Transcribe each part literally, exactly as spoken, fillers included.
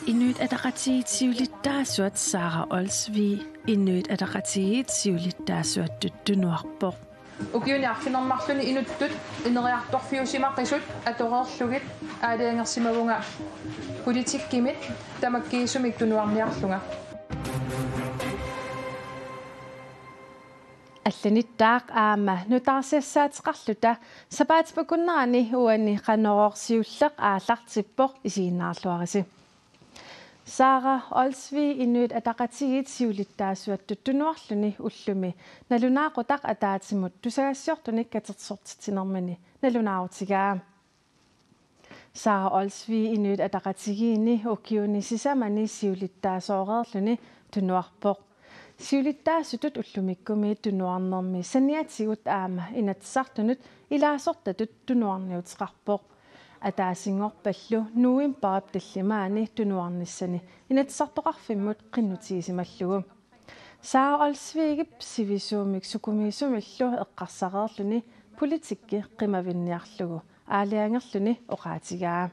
Inuit Ataqatigiit siulittaasuat Sara Olsvig Inuit Ataqatigiit siulittaasuattut tunuarpoq. Ukiuni arfineq-marlunni inuttut ineriartorfiusimaqisut atoreerlugit aalajangersimavunga politikkimit tamakkiisumik tunuarniarlunga. Allanittaaq aamma nutaarsiassaateqarluta sapaatip akunnerani uani Qanorooq siulleq aallartippoq, isiginnaarluarisi. Sara Olsvig Inuit Ataqatigiit siulittaasuattut tunuarluni ullumi nalunaaqutaq ataatsimut tusagassiortunik katersortitsinermini nalunaarutigaa. Sara Olsvig Inuit Ataqatigiinni ukiuni sisamani siulittaasooreerluni tunuarpoq. Siulittaasutut ullumikkumiit tunuarnermi saniatigut aamma Inatsisartunut ilaasortatut tunuarniuteqarpoq. Ataasinngorpallu novembarip tallimaani tunuarnissani Inatsisartoqarfimmut qinnutigisimallugu. Sara Olsvigip sivisuumik sukumiisumillu eqqarsareerluni politikki qimavinniarlugu aalajangerluni oqaatigaa.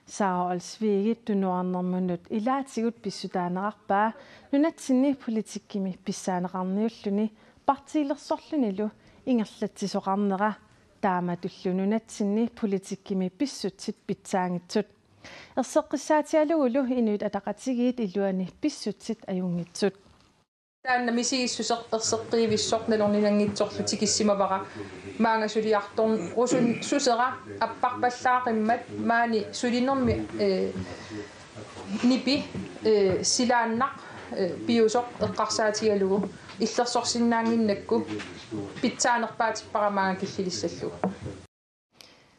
Sara Olsvigip tunuarnermunut ilaatigut pissutaanerarpaa nunatsinni politikkimi pissaaneqarniulluni partiilersorlunilu ingerlatsisoqarnera, taamatullu nunatsinni politikkimi pissutsit pitsaanngitsut. Erseqqissaatigalugulu Inuit Ataqatigiit iluani pissutsit ajunngitsut. Taanna misigissuseq erseqqivissoq nalorninanngitsorlu tikissimavara. Maanga suliartornerusunnerusera apparpallaaqimmat maani sulinermi, eh, nipi, eh, silaannaq, eh, piusoq eqqarsaatigalugu illersorsinnaannginnakku pitsaanerpaatippara maanga killilissallugu.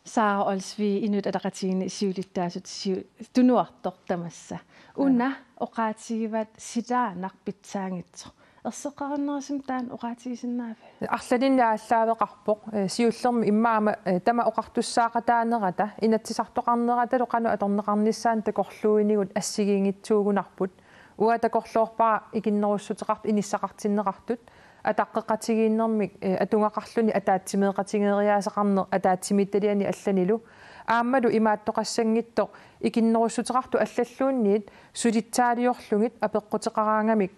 Sara Olsvig Inuit Ataqatigiinni siulittaasutut siu-, tunuartoq tamassa. Una oqaatigivat silaannaq pitsaanngitsoq. Erseqqarinnerusumik taanna oqaatigisinnaaviuk? Arlalinni aallaaveqarpoq, eh, siullermik immaqa, eh, tama oqartussaaqataanerata, inatsisartoqarneratalu qanoq atorneqarnissaanut takorluuinigut assigiinngitsuugunarput. Uanga takorloorpara ikinnerussuteqartut inissaqartinneqartut, ataqqeqatigiinnermik, eh, atugaqarluni ataatsimeeqatigeeriaaseqarneq ataatsimiititaliani allanilu. Aammalu imaattoqassanngitsoq ikinnerussuteqartut allalluunniit sulitsaaliorlugit apeqquteqaraangamik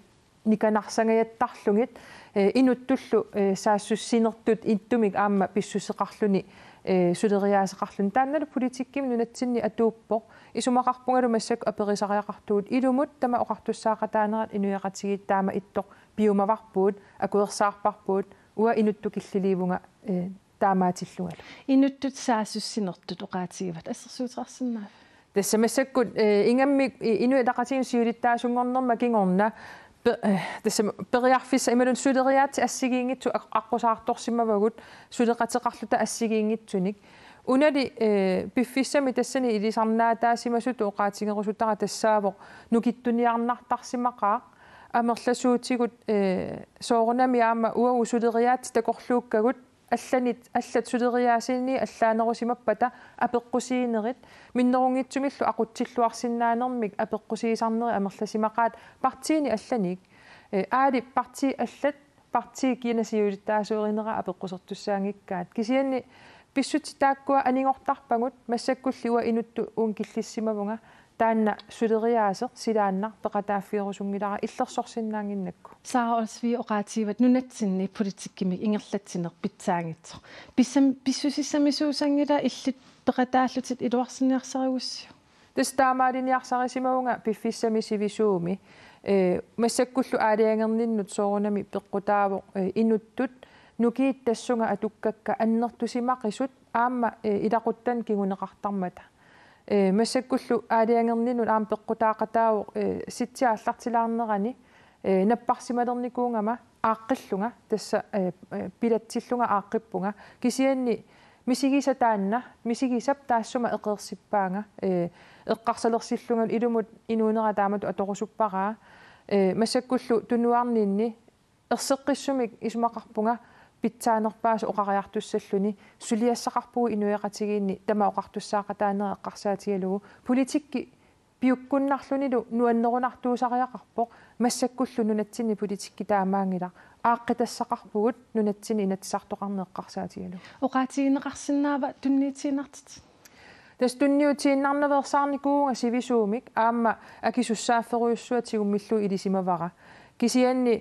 nikanarsangajattarlugit, eh, inuttullu, eh, saassussinertut ittumik aamma pissuseqarluni, eh, suleriaaseqarluni. Taannalu politikkimi nunatsinni atuuppoq. Isumaqarpungalu massakkut aperisariaqartugut ilumut tama oqartussaaqataanerat inuiaqatigiit taama ittoq piumavarput, akuersaarparput, uanga inuttut killiliivunga, eh, taamaatillungalu. Inuttut saassussinertut oqaatigivat, assersuuteqarsinnaaviuk? Tassa massakkut, eh, ingammik, eh, Inuit Ataqatigiinni siulittaasunngornerma kingorna pe-, eh, tassa periarfissaq imaluunniit suleriaatsit assigiinngitsut aq-, aqqusaartorsimavagut suleqateqarluta assigiinngitsunik. Unali, eh, piffissami tassani ilisarnaataasimasutut oqaatigerusutara tassaavoq nukittuniarnartarsimaqaaq, amerlasuutigut, eh, soorunami aamma uagut suleriaatsit takorluukkagut allanit, allat suleriaasiinni allaanerusimappata apeqqusiinerit, minnerunngitsumillu aqutsilluarsinnaanermik apeqqusiisarnerit amerlasimaqaat partiini allanik, eh, aali partiit allat partiit kina siulittaasuunerat apeqqusertussaanngikkaat. Kisianni pissutsit taakkua anigortarpagut, massakkulli uanga inuttut uunga killissimavunga, taanna suleriaaseq silaannaq peqataaffigerusunngilara illersorsinnaannginnakku. Sara Olsvig oqaatigivat nunatsinni politikkimik ingerlatsineq pitsaanngitsoq. Pissam-, pissusissamisuusanngilaq, illit peqataallutit iluarsinnaarsarigussiuk? Tassa taamaaliniarsarisimavunga piffissami sivisuumi. Eh, massakkullu aalajangerninnut soorunami peqqutaavoq, eh, inuttut nukiit tassunga atukkakka annertusimaqisut aamma, eh, ilaquttanut kinguneqartarmata. Eh, massakkullu aalajangerninnut aamma peqqutaaqataavoq, eh, sitsi aallartilaarnerani, eh, napparsimalernikuugama aaqqillunga, tassa, eh, eh, pilatsillunga aaqqippunga. Kisianni misigisaq taanna, misigisap taassuma eqeersippaanga, eh, eqqarsalersillunga ilumut inuunera taamatut atorusupparaa, eh, massakkullu tunuarninni erseqqissumik isumaqarpunga pitsaanerpaasut oqariartussalluni, suliassaqarpugut inuiaqatigiinni tama oqartussaaqataanerat eqqarsaatigalugu, politikki piukkunnarlunilu nuannerunartuusariaqarpoq, massakkullu nunatsinni politikki taamaanngilaq. Aaqqitassaqarpugut nunatsinni Inatsisartoqarneq eqqarsaatigalugu. Oqaatigineqarsinnaava tunniutiinnartut? Tassa tunniutiinnarnaveersaarnikuuvunga sivisuumik aamma akisussaafferujussuaq tigummillugu ilisimavara. Kisianni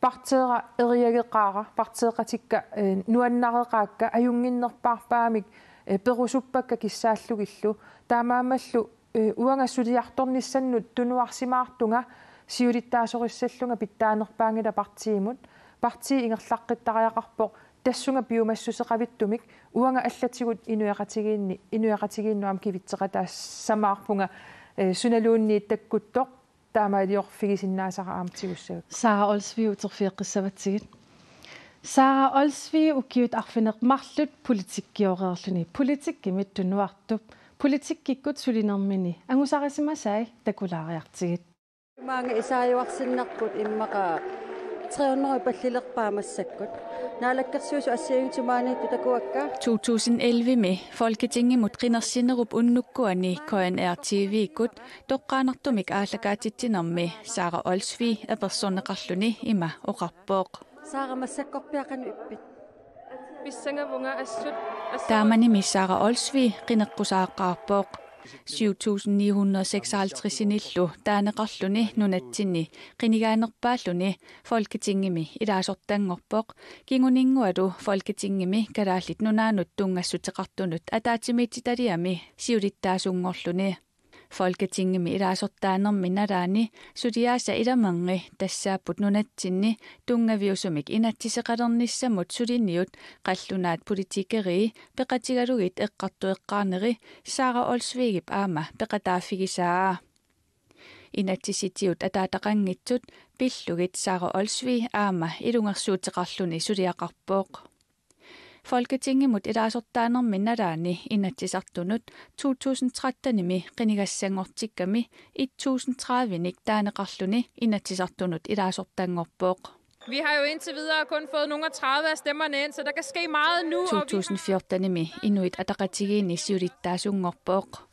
partiera eriageqaara, partiiqatikka, eh, nuannareqaakka, ajunnginnerpaarpaamik, eh, perusuppakka kissaallugillu. Taamaammallu, eh, uanga suliartornissannut tunuarsimaartunga siulittaasorissallunga pitsaanerpaanngilaq partiimut. Partii ingerlaqqittariaqarpoq tassunga piumassuseqavittumik, uanga allatigut inuiaqatigiinni, inuiaqatigiinnut aamma kivitseqataassamaarpunga, eh, sunaluunniit takkuttoq taamaaliorfigisinnaasara aamma tigussagakku. Sara Olsvig, uterfigeqqissavatsigit. Sara Olsvig, ukiut arfineq-marluk politikkioreerluni politikkimit tunuartup politikkikkut sulinermini angusarisimasai takulaariartigit. Maanga isaajuarsinnerput immaqa tre hundrede pallilerpaa massakkut. Naalakkersuisut assigiinngitsut maaniittut takuakka. To tusind elleve-mi Folketingimut qinersinerup unnukkuani K N R T V-kkut toqqaannartumik aallakaatitsinermi Sara Olsvig apersorneqarluni ima oqarpoq: Sara, massakkorpiaq qanoq ippit? Pissangavunga assut, assut. Taamanimi Sara Olsvig qineqqusaaqqaarpoq. Syv tusind ni hundrede seksoghalvtreds-inillu taaneqarluni nunatsinni qinigaanerpaalluni Folketingimi ilaasortanngorpoq, kinguninngualu Folketingimi Kalaallit Nunaannut tunngassuteqartunut ataatsimiititaliami siulittaasunngorluni. Folketingimi ilaasortaanermi nalaani suliaasa ilamerngi tassaapput nunatsinni tunngaviusumik inatsiseqalernissamut suliniut qallunaat politikerii peqatigalugit eqqartueqqaarneri Sara Olsvigip aamma peqataaffigisaa. Inatsisitigut ataataqanngitsut pillugit Sara Olsvig aamma ilungersuuteqarluni suliaqarpoq. Folketingimut ilaasortaanermi nalaani Inatsisartunut to tusind tretten-imi qinigassanngortikkami et tusind tredive-nik taaneqarluni Inatsisartunut ilaasortanngorpoq. Vi har jo indtil videre kun fået nogle og tredive af stemmerne ind, så der kan ske meget nu, og vi har to tusind fjorten-imi Inuit Ataqatigiinni siulittaasunngorpoq.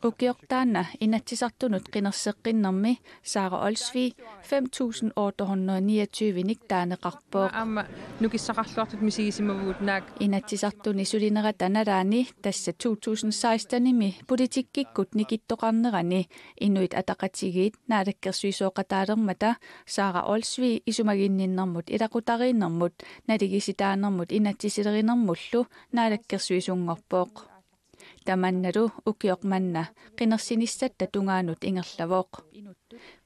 Ukioq taanna Inatsisartunut qinerseqqinnermi Sara Olsvig fem tusind otte hundrede niogtyve-nik taaneqarpoq. Aamma nukissaqarluartut misigisimavugut naak. Inatsisartuni sulinerata nalaani, tassa to tusind seksten-imi politikkikkut nikittoqarnerani Inuit Ataqatigiit naalakkersuisooqataalermata Sara Olsvig isumaginninnermut ilaqutariinnermut naligiissitaanermut inatsisilerinermullu naalakkersuisunngorpoq. Tamannalu ukioq manna qinersinissatta tungaanut ingerlavoq.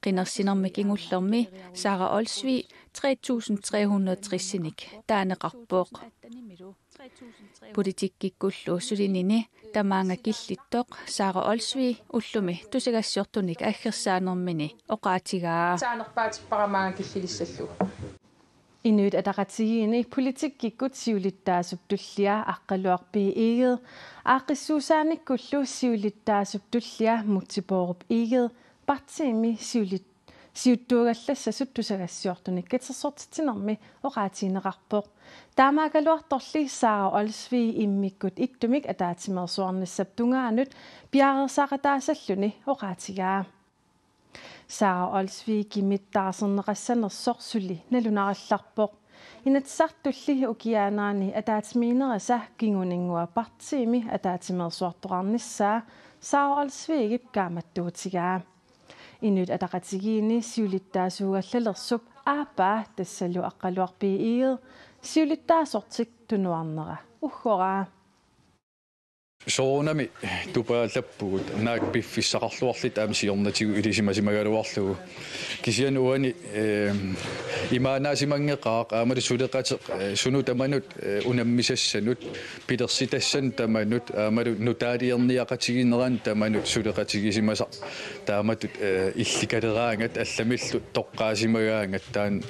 Qinersinermi kingullermi Sara Olsvig tre tusind tre hundrede tres-inik taaneqarpoq. Politikkikkullu sulinini tamaanga killittoq Sara Olsvig ullumi tusagassiortunik aggersaanermini oqaatigaa. Saanerpaatippara maanga killilissallugu. Inuit Ataqatigiinni politikkikkut siulittaasup tullia Aqqaluaq B. Egede, aaqqissuussaanikkullu siulittaasup tullia Múte Bourup Egede, partiimi siulit-, siuttuugallassasut tusagassiortunik katersortitsinermi oqaatigineqarpoq. Taamaakkaluartorli Sara Olsvig immikkut ittumik ataatsimeersuarnissap tungaanut piareersaaqataasalluni oqaatigaa. Sara Olsvigimit taarserneqassanersoq suli nalunarallarpoq. Inatsisartulli ukiaannaani ataatsimiinnerisa kinguninngua partiimi ataatsimeersuartoqarnissaa Sara Olsvigip kaammattuutigaa. Inuit Ataqatigiinni siulittaasuugallalersup aappaa, tassalu Aqqaluaq B. Egede, siulittaasortik tunuarnera uggoraa. Soorunami tupaallappugut naak piffissaqarluarluta aamma siornatigut ilisimasimagaluarlugu. Kisianni uani, ehm, imaannaasimanngikkaaq aammalu suleqateq, eh, sunut tamanut, eh, unammisassanut, pilersitassanut tamanut, aammalu nutaaliorniaqatigiinneranut tamanut suleqatigisimasaq taamatut, eh, illikaleraangat allamillu toqqaasimagaangat taanna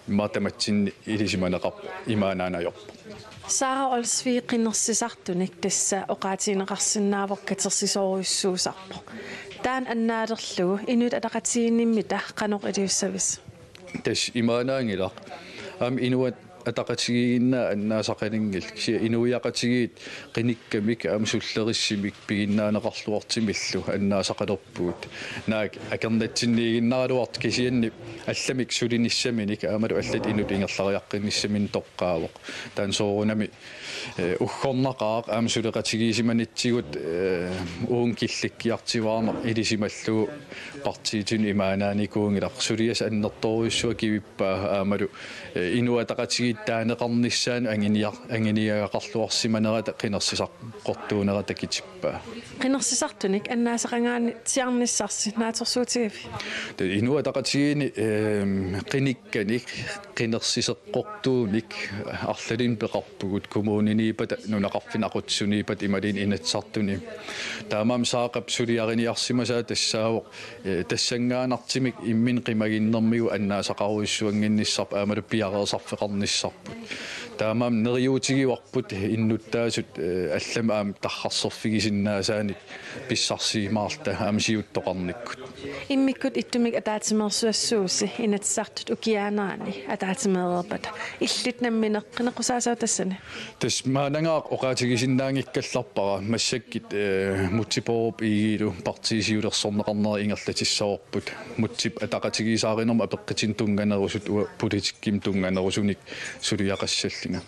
immaqa tamatsinni ilisimaneqarpoq, imaannaanngajorpoq. Sara Olsvig qinersisartunik tassa oqaatigineqarsinnaavoq katersisorujussuusarpoq. Taanna annaalerlugu Inuit Ataqatigiinnimmita qanoq iliussavisi? Tassa imaannaanngilaq. Aamma inuit Ataqatigiinnaat annaasaqalinngillat, kisianni inuiaqatigiit qinikkamik aamma sullerissumik piginnaaneqarluartumillu annaasaqalerpugut. Naak akernatsinniiginnaraluartut, kisianni allamik sulinissaminik aammalu allat inut ingerlariaqqinnissaminik toqqaavoq. Taanna soorunami, eh, uggornaqaaq aamma suleqatigiissimanitsigut, eh, uunga killakkiartuaarneq ilisimallugu partiitut imaannaanikuunngilaq. Suliassat annertoorujussuaq kivippaa aammalu, eh, Inuit Ataqatigiit taaneqarnissaannut anguniar-, anguniagaqarluarsimanerata qinersisartoqartuunera takutippaa. Qinersisartunik annaasaqangaatsiarnissarsi naatsorsuutigiviuk? Taava Inuit Ataqatigiinni, ehm, qinikkanik qinersiseqqortuunik arlalinnik peqarpugut, kommuniniippata, nunaqarfinni aqutsisuniippata imaluunniit Inatsisartuni. Taamaammat Saaqap suliariniarsimasaa tassaavoq, eh, tassanngaannartumik imminut qimaginnermigut annaasaqarujussuannginnissarput aammalu piareersarfeqarnissarput. Taamaammat neriuutigivarput innuttaasut, eh, allamik aamma tarrarserfigisinnaasaannik pissarsimaarluta aamma siuttoqarnikkut. Immikkut ittumik ataatsimeersuassuusi Inatsisartut ukiaanerani ataatsimeereerpata. Illit nammineq qineqqusaassavat tassani? Tassa maannangaaq oqaatigisinnaanngikkallarpara, massakkut, eh, Múte Bourup Egedelu partiit siulersorneqarnera ingerlatissavarput. Mútep ataqatigiissaarinermut apeqqutinik tunnganerusut uanga politikkimut tunnganerusunik suliaqassallunga.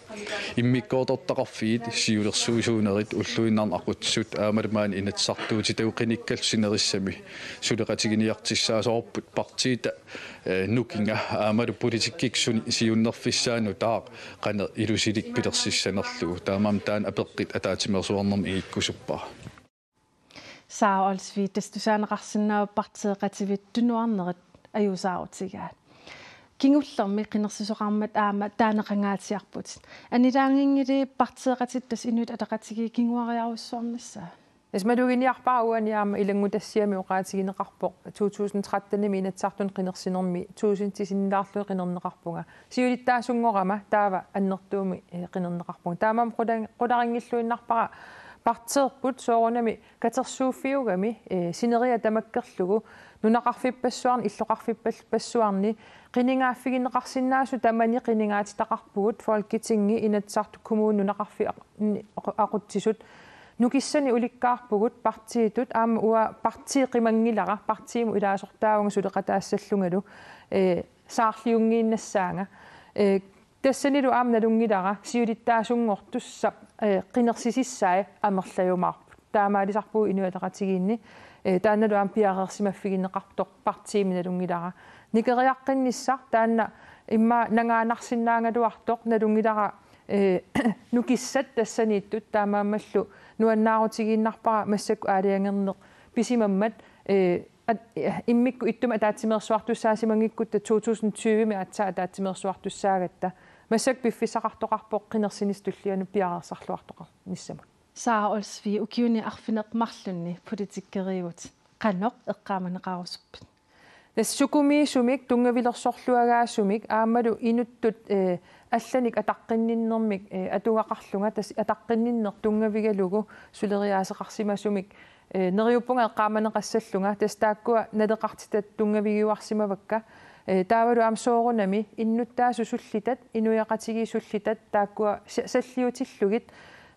Immikkoortortaqarfiit, siulersuisuunerit, ulluinnarni aqutsisut aammalu maani Inatsisartuutitagut qinikkallu sinerissami suleqatiginiartussaasavarput partiita, eh, nukinga aammalu politikkikkut suni-, siunnerfissaanut taava qanoq ilusilik pilersissanerlugu. Taamaammat taanna apeqqut ataatsimeersuarnermi igikkusuppara. Sara Olsvig, tassa tusaaneqarsinnaavoq partiiqativiit tunuarnerit ajuusaarutigaat. Kingullermi qinersisoqarmat aamma taaneqangaatsiarputit. Anilaaginngilii partiiqatitta tassa Inuit Ataqatigiit kinguariarujussuarnissaat? Tassa maluginiarpara uani aamma ilanngutassiami oqaatigineqarpoq to tusind trettenimi Inatsisartuni qinersinermi tuusinti sinnilaarlugit qinerneqarpunga. Siulittaasunngorama taava annertuumik, eh, qinerneqarpunga. Taamaammat qula-, qularinngilluinnarpara partiipput soorunami katersuuffiugami, eh, sineriak tamakkerlugu nunaqarfippassuarni, illoqarfippassuarni qinigaaffigineqarsinnaasut tamani qinigaatitaqarpugut, Folketingi, Inatsisartut, kommunit, nunaqarfiit, aqutsisut. Nukissanik ulikkaarpugut partiitut, aamma uanga partii qimanngilara, partiimut ilaasortaavunga suleqataassallungalu, eh, saarliunngiinnassaanga. Eh, tassanilu aamma nalunngilara siulittaasunngortussat, eh, qinersisissai amerlajumaarput. Taamaalisarpugut Inuit Ataqatigiinni, eh, taannalu aamma piareersimaffigineqartoq partiimi nalunngilara. Nikeriaqqinnissaq taanna immaqa nangaannarsinnaagaluartoq nalunngilara, eh, nukissat tassaniittut, taamaammallu nuannaarutigiinnarpara massakkut aalajangerneq pisimammat, eh, at-, eh, immikkut ittumik ataatsimeersuartussaasimanngikkuttaaq to tusind tyvemi aatsaat ataatsimeersuartussaagatta. Massakkut piffissaqartoqarpoq qinersinissaq tullianut piareersarluartoqarnissamut. Sara Olsvig, ukiuni arfineq-marlunni politikeriuvutit, qanoq eqqaamaneqarusuppit? Tassa sukumiisumik, tunngavilersorluagaasumik aammalu inuttut, eh, allanik ataqqinninnermik, eh, atugaqarlunga, tassa ataqqinninneq tunngavigalugu suleriaaseqarsimasumik, eh, neriuppunga eqqaamaneqassallunga, tassa taakkua naleqartitat tunngavigiuarsimavakka, eh, taavalu aamma soorunami innuttaasut sullitat, inuiaqatigiit sullitat, taakkua sa-, salliutillugit,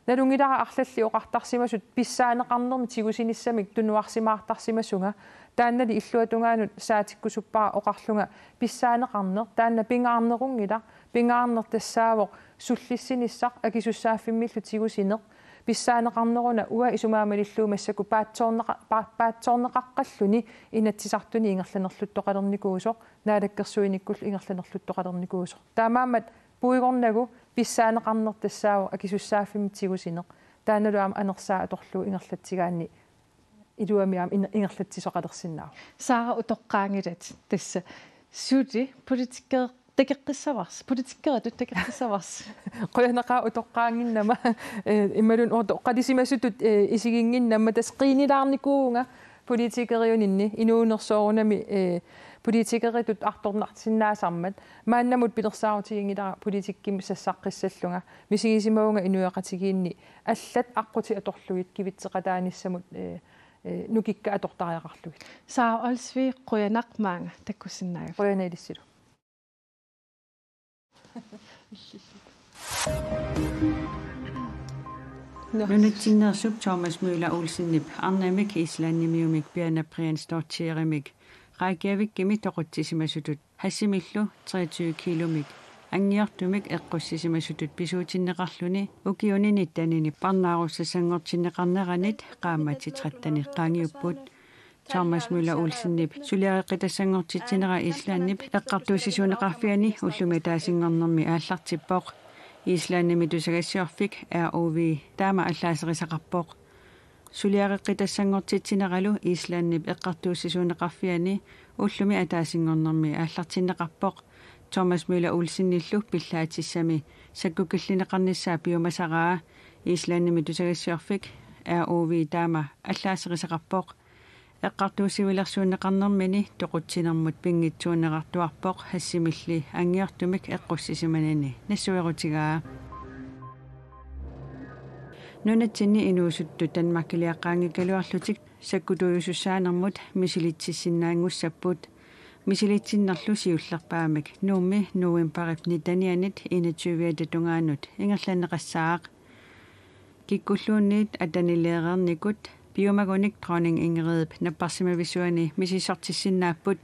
nalunngilara arlallit oqartarsimasut pissaaneqarnermik tigusinissamik tunuarsimaartarsimasunga, taannali illuatungaanut saatikkusuppara oqarlunga pissaaneqarneq, taanna pingaarnerunngilaq, pingaarneq tassaavoq sullissinissaq akisussaaffimmillu tigusineq, pissaaneqarneruna uanga isumaga malillugu massakkut paatsoorneqa-, pa-, paatsoorneqaqqalluni Inatsisartuni ingerlanerluttoqalernikuusoq, naalakkersuinikkullu ingerlanerluttoqalernikuusoq. Taamaammat puigornagu pissaaneqarneq tassaavoq akisussaaffimmik tigusineq. Taannalu aamma anersaat atorlugu ingerlatsigaanni iluamik aamma in-, ingerlatsisoqalersinnaavoq. Sara, utoqqaanngilatit tassa. Suli politiker-, takoqqissavarsi, politikeritut takoqqissavarsi. Qujanaqaaq utoqqaannginnama, eh, imaluunniit utoqqalisimasutut, eh, isiginnginnama, tassa qiinilaarnikuuvunga politikeriuninni, inuuneq soorunami, eh, politikeritut artornarsinnaasarmat. Maannamut pilersaarutiginngilara politikkimik sassaqqissallunga. Misigisimavunga inuiaqatigiinni allat aqqutit atorlugit kivitseqataanissamut, eh, eh, nukikkat atortariaqarlugit. Sara Olsvig, qujanaq maanga takkussinnaagavit. Qujanaq ilissilu. Nunatsinneersup Thomas Møller Olsenip arnamik islandimiumik Birna Brjánsdóttirimik Reykjavikimi toqutsisimasutut Hassimillu treogtyve kilomik anngiortumik eqqussisimasutut pisuutinneqarluni ukiuni nittenini parnaarussassanngortinneqarneranit qaammatit tretten qaangiupput. Thomas Møller Olsenip suliareqqitassanngortitsinera Islandip eqqartuussisuuneqarfiani ullumi ataasinngornermi aallartippoq. Islandimi tusagassiorfik R O V taama allaaserisaqarpoq. Suliareqqitassanngortitsineralu Islandip eqqartuussisuuneqarfiani ullumi ataasinngornermi aallartinneqarpoq. Thomas Møller Olsenillu pillaatissami sakkukillineqarnissaa piumasaraa Islandimi tusagassiorfik R O V taama allaaserisaqarpoq. Eqqartuussivilersuunneqarnermini toqutsinermut pinngitsuunerartuarpoq Hassimilli anngiortumik eqqussisimanini nassuerutigaa. Nunatsinni inuusuttut Danmarkiliaqqaanngikkaluarlutik sakkutuujusussaanermut misilitsissinnaanngussapput. Misilitsinnerlu siullerpaamik Nuummi novembarip nittenianit enogtyviata tungaanut ingerlanneqassaaq. Kikkulluunniit atanileereernikut piumagunik Dronning Ingridip napparsimavisuani misissortissinnaapput.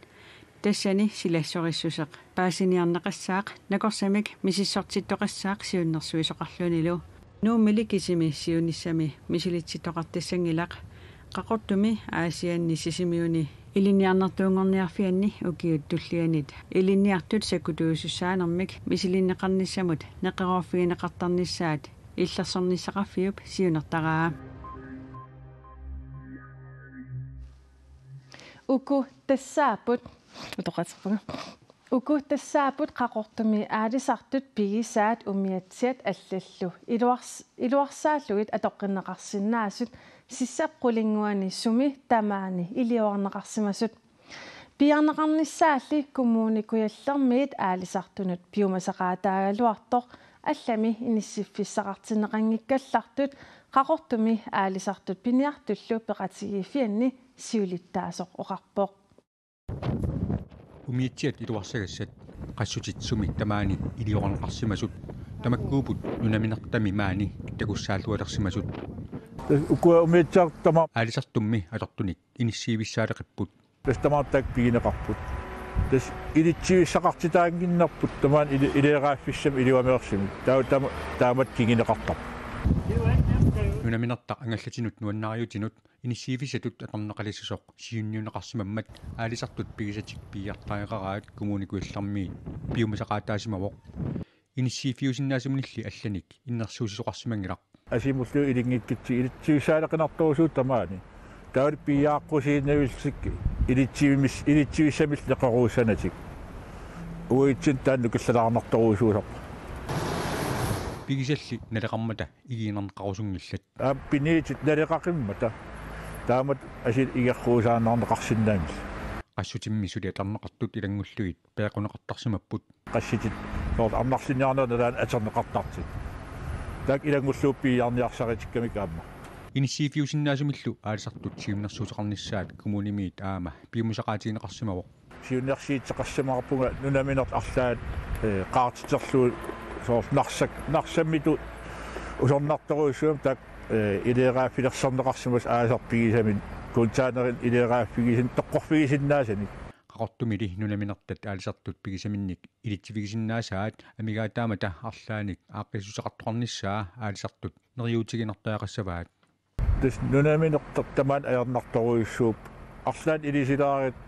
Tassani silassorissuseq paasiniarneqassaaq, nakorsamik misissortittoqassaaq siunnersuisoqarlunilu. Nuummili kisimi siunissami misilitsittoqartassanngilaq. Qaqortumi Aasianni Sisimiuni ilinniarnertuunngorniarfianni ukiut tullianit ilinniartut sakkutuujusussaanermik misilinneqarnissamut neqeroorfigineqartarnissaat illersornissaqarfiup siunertaraa. Uku tassaapput, utoqqatserpunga. Uku tassaapput Qaqortumi aalisartut pigisaat umiatsiat allallu iluars-, iluarsaallugit atoqqinneqarsinnaasut sissap qulinnguani sumi tamaani iliorarneqarsimasut. Piiarneqarnissaalli Kommune Kujallermiit aalisartunut piumasaqaataagaluartoq allami inissiffissaqartinneqanngikkallartut Qaqortumi aalisartut piniartullu peqatigiiffianni siulittaasoq oqarpoq. Umiatsiat iluarsagassat qassutit sumi tamaani iliorarneqarsimasut tamakkuupput nunaminertami maani takussaallualersimasut. Ukua umiatsiat tamaat aalisartummi atortunik inissiivissaaleqipput. Tassa tamaat taakku pigineqarput. Tassa ilitsivissaqartitaannginnerput tamaani ili-, ileeraaffissamik iluameersimik. Taa-, tama-, taamatut kinguneqartarpoq. Nunaminertaq angallatinut nuannariutinut inissiiffissatut atorneqalissasoq siunniunneqarsimammat aalisartut pigisatik piiartariaqaraat Kommune Kujallermiit piumasaqaataasimavoq. Inissiiffiusinnaasumilli allanik innersuussisoqarsimanngilaq. Asimullu ilinngikkutsigu ilitsivissaaleqinartorujussuuvoq tamaani. Taavalu piiaaqqusiinnavillutik ilitsivimis-, ilitsivissamillu neqeroorusanatik. Uatsinnut taanna nukillalaarnartorujussuusarpoq. Pigisalli naleqarmata igiinnarneqarusunngillat. Aap, piniartut naleqaqimmata. Taamatut asuli igerruusaannarneqarsinnaanngillat. Qassutimmi suli atorneqartut ilanngullugit peeqquneqartarsimapput. Qassutit soorlu arnarliniarnerit nalaanni atorneqartartut. Taakku ilanngullugu piiarniarsaritikkamikku aamma. Inissiiffiusinnaasumillu aalisartut siunnersuuteqarnissaat kommunimiit aamma piumasaqaatigineqarsimavoq. Siunnersuuteqarsimaqarpunga nunaminertut arlaat, ee, qaartiterlugu soorlu Narsaq, Narsaq mitut usornartorujussuugami taakku, ee, ileeraaffilersorneqarsimasut aalisartut pigisamik containerit ileeraaffigisin-, toqqorfigisinnaasanik. Qaqortumili nunaminertat aalisartut pigisaminnik ilitsiffigisinnaasaat amigaataammata arlaannik aaqqissuusseqartoqarnissaa aalisartut neriuutiginartariaqassavaat. Tassa nunaminertut tamaani ajornartorujussuupput. Arlaannik ilisilaarit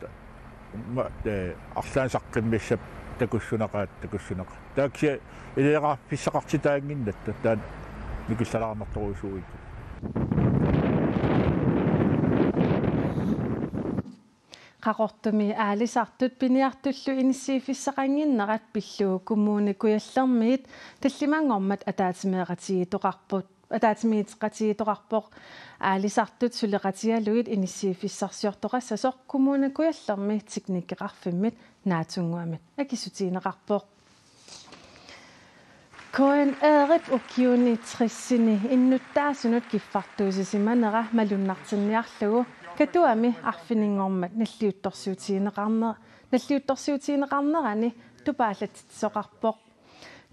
ma-, ee, arlaannik saqqummissapput takussunaqaat, takussunaqaat. Taava kisianni ileeraaffissaqartitaannginnatta taanna nukillalaarnartorujussuuvoq. Qaqortumi aalisartut piniartullu inissiiffissaqannginnerat pillugu Kommune Kujallermiit tallimanngormat ataatsimeeqatigiittoqarput, ataatsimeeqatigiittoqarpoq. Aalisartut suleqatigalugit inissiiffissarsiortoqassasoq Kommune Kujallermi teknikkeqarfimmit naatsunnguamik akissutigineqarpoq. K N R-ip ukiuni tressini innuttaasunut kiffartuussisimanera malunnartinniarlugu Katuami arfininngormat nalliuttorsiutigineqarne-, nalliuttorsiutigineqarnerani tupaallatsitsisoqarpoq.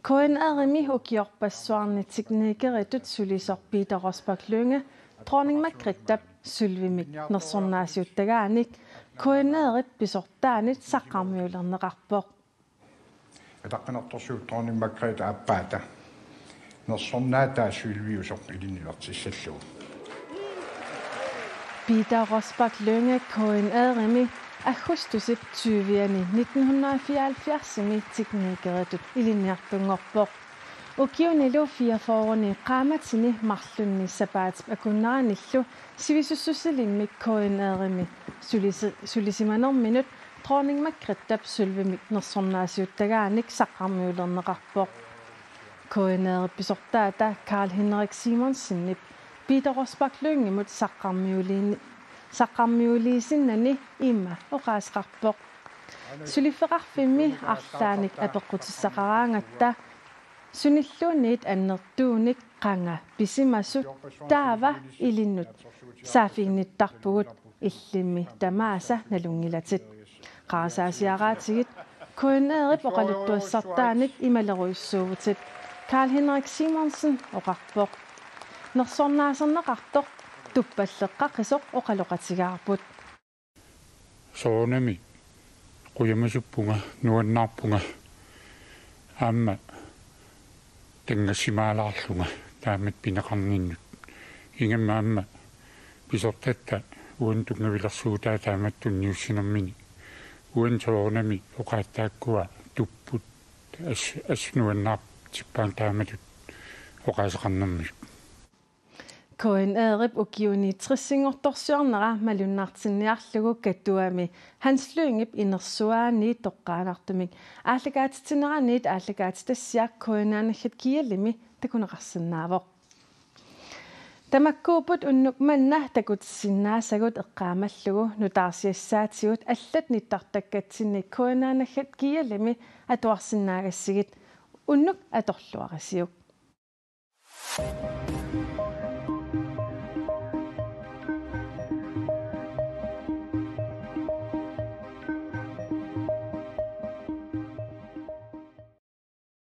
K N R-imi ukiorpassuarni teknikeritut sulisoq Peter Rosbach Lynge Dronning Margrethe-p sølvimik nersornaasiuttagaanik K N R-ip pisortaanit saqqarmiulerneqarpoq. Ataqqinartorsuup Dronning Margrethe aappaata nersornaataa sølviusoq ilinnilertussallugu. Peter Rosbach Lynge K N R-imi aggustusip tyviani nitten hundrede fireoghalvfjerdsimi teknikeritut ilinniartunngorpoq. Ukiunilu fireogfyrreni qaammatini marlunni sapaatip akunneranillu sivisussusilimmik K N R-imi sulisi-, sulisimanerminut Dronning Margrethe-p sølvimik nersornaasiuttagaanik saqqarmiulerneqarpoq. K N R-ip pisortaata Carl Henrik Simonsenip Peter Rosbach Lyngemut saqqarmiuliin-, saqqarmiuliisinnani ima oqaaseqarpoq: Suliffeqarfimmi arlaannik apeqqutissaqaraangatta sunilluunniit annertuunik qanga pisimasut taava ilinnut saaffiginnittarpugut, illimmi tamaasa nalunngilatit. Qarasaasiaraatigit, K N R-ip oqaluttuassartaanit imalerujussuuvutit, Carl Henrik Simonsen oqarpoq. Nersornaaserneqartoq tuppalleqqaqisoq oqaloqatigaarput. Soorunami qujamasuppunga, nuannaarpunga aamma tanngassimaalaarlunga taamatut pineqarninnut. Ingammik aamma pisortatta uannut tunngavilersuutaa taamatut tunniussinermini. Uani soorunami oqaaseq taakkua tupput, as-, assut nuannaartippaannga taamatut oqaaseqarnermik. K N R-ip ukiuni tressinngortorsiornera malunnartinniarlugu Katuami Hans Lyngep inersuaani toqqaannartumik aallakaatitsineraniit aallakaatitassiaq K N R-naggat G L-imi takuneqarsinnaavoq. Tamakkuupput unnuk manna takutissinnaasagut eqqaamallugu nutaarsiassaatigut allat nittartakkatsinni K N R-naggat G L-imi atuarsinnaagassigit, unnuk atorluarisiuk.